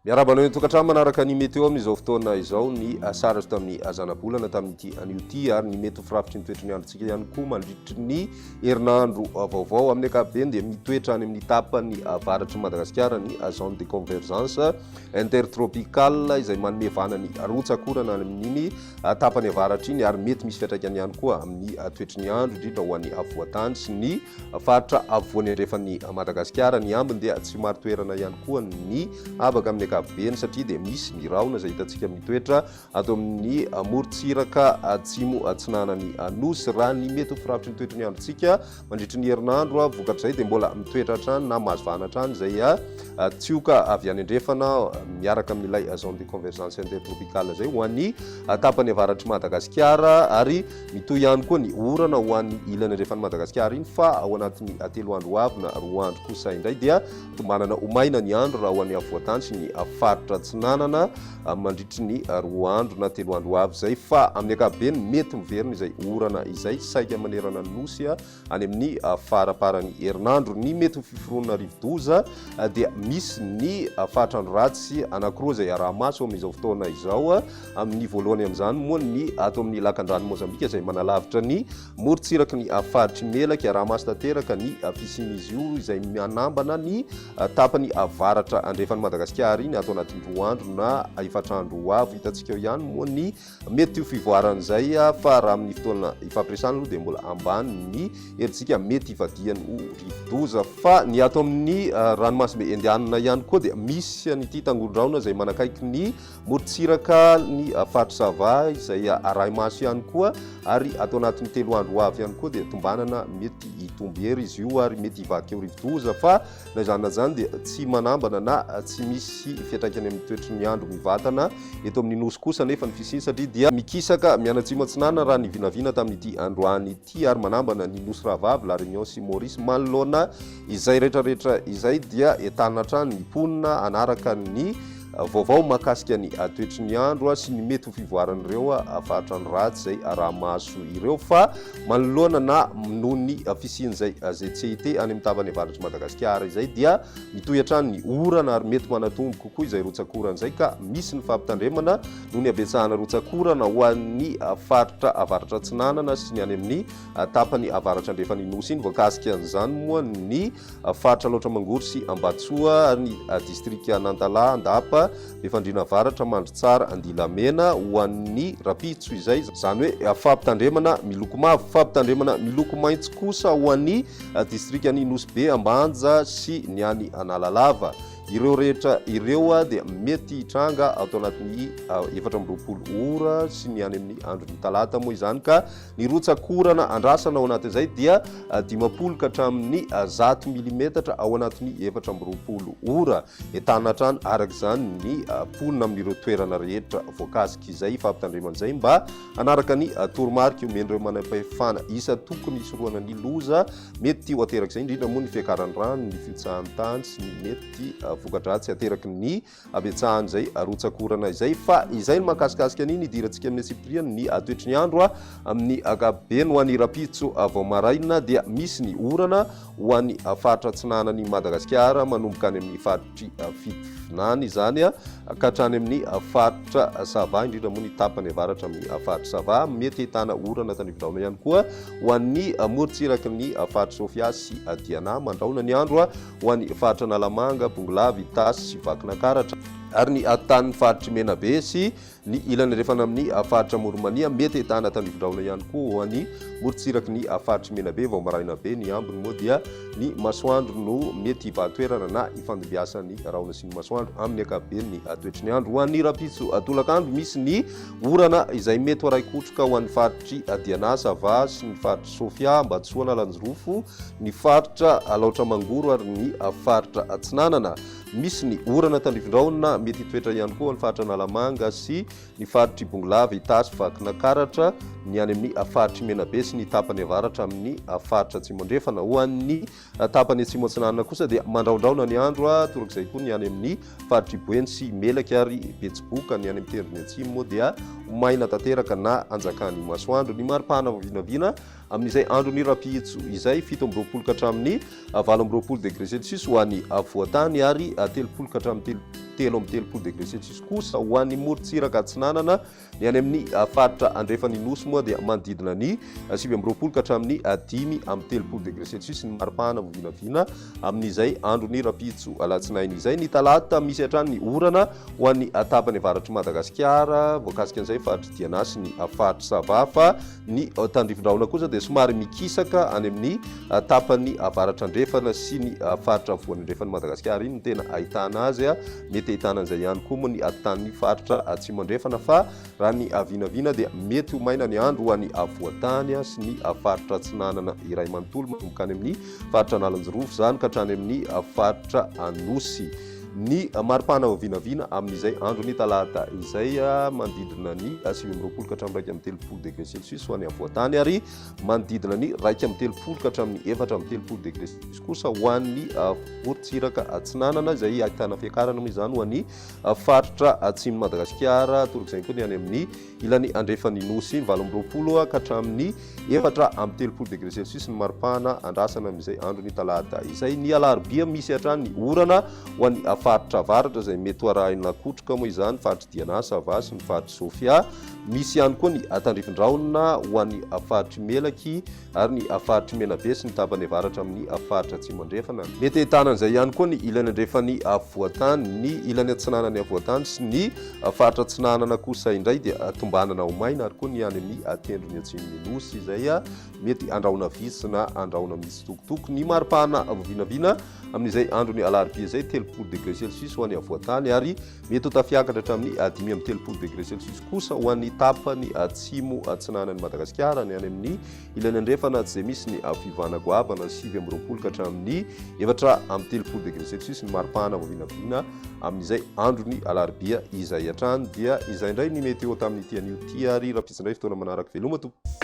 Miarahaba anao an-tokantrano manaraka ny météo amin'izao fotoana izao ny sary azo tamin'ny zanabolana tamin'ity anio ity ary ny mety ho firafitry ny toetry ny androntsika ihany koa mandritry ny herinandro vaovao. Amin'ny ankapobeny dia mitoetra any amin'ny tapany avaratr'i Madagasikara ny zone de convergence intertropicale izay manome vahana ny rotsak'orana any amin'iny tapany avaratra iny ary mety misy fiantraikany ihany koa amin'ny toetry ny andro indrindra ho an'ny afovoan-tany sy ny faritra afovoany andrefan'i Madagasikara. Ny ambiny dia tsy marin-toerana ihany koa ny habaka amin'ny ankapobeny satria dia misy ny rahona izay hitantsika mitoetra ato amin'ny morontsiraka atsimo atsinanan'ny Nosy. Raha ny mety ho firafitry ny toetry ny androntsika Mandritry ny herinandro, vokatr'izay dia mbola mitoetra hatrany na mahazo vahana hatrany izay tsioka avy any andrefana miaraka amin'ilay zone de convergence intertropicale izay ho an'ny tapany avaratr'i Madagasikara ary mitohy ihany koa ny orana ho an'ny ilany andrefan'i Madagasikara iny fa ao anatin'ny telo andro ho avy na roa andro kosa indray dia tombanana ho maina ny andro raha ho an'ny afovoan-tany sy ny faritra atsinanana mandritry ny roa andro na telo andro ho avy izay fa amin'ny ankapobeny mety miverina izay orana izay saika manerana ny Nosy any amin'ny faramparan'ny herinandro. Ny mety ho fiforonana rivodoza dia misy ny fahatr'andro ratsy anankiroa izay araha-maso amin'izao fotoana izao. Amin'ny voalohany amin'izany moa ny ato amin'ny lakandranon'i Mozambika izay manalavitra ny Morontsiraky ny faritr'i Melaky, araha-maso tanteraka ny fisian'izy io izay manambana ny tapany avaratra andrefan'i Madagasikara iny ato anatin'ny roa andro na efatra andro ho avy. Hitantsika eo ihany moa ny mety ho fivoaran'izay fa raha amin'ny fotoana ifampiresahana aloha dia mbola ambany ny herijika mety hivadihany ho rivodoza. Fa ny ato amin'ny ranomasimbe Indianina ihany koa dia misy an'ity tangoron-drahona izay manakaiky ny Morontsiraka ny faritra Sava izay arahi-maso ihany koa ary ato anatin'ny telo andro ho avy ihany koa dia tombanana mety hitombo hery izy io ary mety hivaky eo rivodoza fa na izany na izany dia tsy manambana na tsy misy fiantraikany amin'ny toetry ny andro mivantana eto amin'ny nosy kosa anefa ny fisiany satria dia mikisaka mianatsimo atsinanana raha ny vinavina tamin'ity androany ity ary manambana ny nosy rahavavy La Réunion sy Maurice manoloana izay rehetrarehetra izay dia entanina hatrany ny mponina hanaraka ny Vaovao mahakasika ny toetry ny andro sy ny mety ho fivoaran'ireo faritra andro ratsy izay araha-maso ireo fa manoloana na noho ny fisian'izay ZCIT any amin'ny tapany avaratr'i Madagasikara izay dia mitohy hatrany ny orana ary mety manatombo kokoa izay rotsak'orana izay ka misy ny fampitandremana noho ny habetsahana rotsak'orana ho an'ny faritra avaratra atsinanana sy ny any amin'ny tapany avaratra andrefan'ny Nosy iny. Voakasika an'izany moa ny Faritra Alaotra Mangoro sy Ambatosoa ary ny distrikan'Antalaha, Andapa, Befandriana Avaratra, Mandritsara, Andilamena ho an'ny rahampitso izay, izany hoe fampitandremana miloko mavo. Fampitandremana miloko maitso kosa ho an'ny distrikan'i Nosy Be, Ambanja sy ny any Analalava. Ireo rehetra ireo dia mety hitranga ato anatin'ny 24 ora sy ny any amin'ny andron'ny talata moa izany ka Ny rotsak'orana andrasana ao anatin'izay dia 50 ka hatramin'ny 100 milimetatra ao anatin'ny 24 ora. Entanina hatrany araka izany ny mponina amin'ireo toerana rehetra voakasik'izay fampitandremana izay mba hanaraka ny toromarika omen'ireo manam-pahefana isan-tokony hisorohana ny loza mety ho aterak'izay, indrindra moa ny fiakaran'ny rano, ny fihotsahan'ny tany sy ny mety voka-dratsy ateraky ny habetsahan'izay rotsak'orana izay fa izay no mahakasikasika an'iny hidirantsika amin'ny antsipiriany ny toetry ny andro amin'ny ankapobeny ho an'ny rahampitso vao maraina dia misy ny orana ho an'ny faritra atsinanan'i Madagasikara manomboka any amin'ny faritry Fitovinany izany ka hatrany amin'ny faritra Sava indrindra moa ny tapany avaratra amin'ny faritra Sava mety ahitana orana tandrivindrahona ihany koa ho an'ny morontsiraky ny faritra Sofia sy Diana mandrahona ny andro ho an'ny faritra Analamanga, Bongolava, Itasy sy Vakinankaratra, ary ny tanin'ny faritr'i Menabe sy ny ilany andrefana amin'ny faritra Amoron'i-Mania. Mety ahitana tandrivindrahona ihany koa ho an'ny morontsiraky ny faritr'i Menabe vao maraina be. Ny ambiny moa dia ny masoandro no mety hibahan-toerana na hifandimbiasan'ny rahona sy ny masoandro amin'ny ankapobeny ny toetry ny andro. Ho an'ny rahampitso tolakandro, misy ny orana izay mety ho arahi-kotroka ho an'ny faritr'i Diana, Sava sy ny faritr'i Sofia, Ambatosoa, Analanjirofo, ny faritra Alaotra Mangoro ary ny faritra Atsinanana. Misy ny orana tandrifindrahona mety hitoetra ihany koa ny faritra Analamanga sy ny faritr'i Bongolava, Itasy, Vakinakaratra, ny any amin'ny faritr'i Menabe sy ny tapany avaratra amin'ny faritra Atsimo Andrefana. Ho an'ny tapany Atsimo Atsinanana kosa dia mandrahondrahona ny andro, torak'izay koa ny any amin'ny faritr'i Boeny sy Melaky ary Betsiboka. Ny any amin'ny tendrony atsimo moa dia ho maina tanteraka na anjakan'ny masoandro. Ny maripana vinavina Amin'izay andron'ny rahampitso izay, 27 ka hatramin'ny 28 degre celsius ho an'ny afovoan-tany ary 30 ka hatramin'ny 33 degré celsius kosa ho an'ny morontsiraka atsinanana. Ny any amin'ny faritra andrefan'ny Nosy moa dia manodidina ny 29 ka hatramin'ny 35 degré celsius ny maripana voavinavina amin'izay andron'ny rahampitso alatsinainy izay. Ny talata, misy hatrany ny orana ho an'ny tapany avaratr'i Madagasikara, voakasika an'izay faritr'i Diana sy ny faritr'i Sava, fa ny tandrifin-drahona kosa dia somary mikisaka any amin'ny tapany avaratra andrefana sy ny faritra afovoany andrefan'i Madagasikara iny no tena ahitana azy. Mety ahitana an'izay ihany koa moa ny atitan'ny faritra atsimo andrefana fa raha ny vinavina dia mety ho maina ny andro ho an'ny afovoantany sy ny faritra atsinanana iray manontolo manomboka any amin'ny faritra Analanjirofo izany ka hatrany amin'ny faritra Anosy. Ny maripana vinavina amin'izay andron'ny talata izay manodidina ny 29 ka hatramin'ny 31 degré celsius ho an'ny afovoantany ary manodidina ny 31 ka hatramin'ny 34 degré celsius kosa ho an'ny morontsiraka atsinanana izay ahitana fiakarana moa izany ho an'ny faritra atsimon'i Madagasikara, toraka izay koa ny any amin'ny ilany andrefan'ny Nosy, 28 ka hatramin'ny 34 degré celsius ny maripana andrasana amin'izay andron'ny talata izay. Ny alarobia misy hatrany ny orana ho an'ny faritra avaratra izay mety ho arahina kotroka moa izany, faritr'i Diana, Sava sy ny faritr'i Sofia. Misy ihany koa ny tandrifin-drahona ho an'ny faritr'i Melaky ary ny faritr'i Menabe sy ny tapany avaratra amin'ny faritra Atsimo Andrefana. Mety ahitana an'izay ihany koa ny ilany andrefan'ny afovoan-tany, ny ilany atsinanan'ny afovoan-tany sy ny faritra atsinanana kosa indray dia tombanana ho maina ary koa ny any amin'ny tendrony atsimon'ny Nosy izay mety andrahona vitsy na andrahona mitsitokotoko. Ny maripana vinavina amin'izay andron'ny alarobia izay 30 degré celsius ho an'ny afovoan-tany ary Mety ho tafiakatra hatramin'ny 35 degré celsius kosa ho an'ny tapany atsimo atsinanan'i Madagasikara, ny any amin'ny ilany andrefana tsy dia misy ny fiovana goavana, 29 ka hatramin'ny 34 degré celsius ny maripana vao vinavina amin'izay andron'ny alarobia izay hatrany. Dia izay indray ny météo tamin'ity anio ity ary rahampitso indray fotoana manaraka. Veloma tompoko.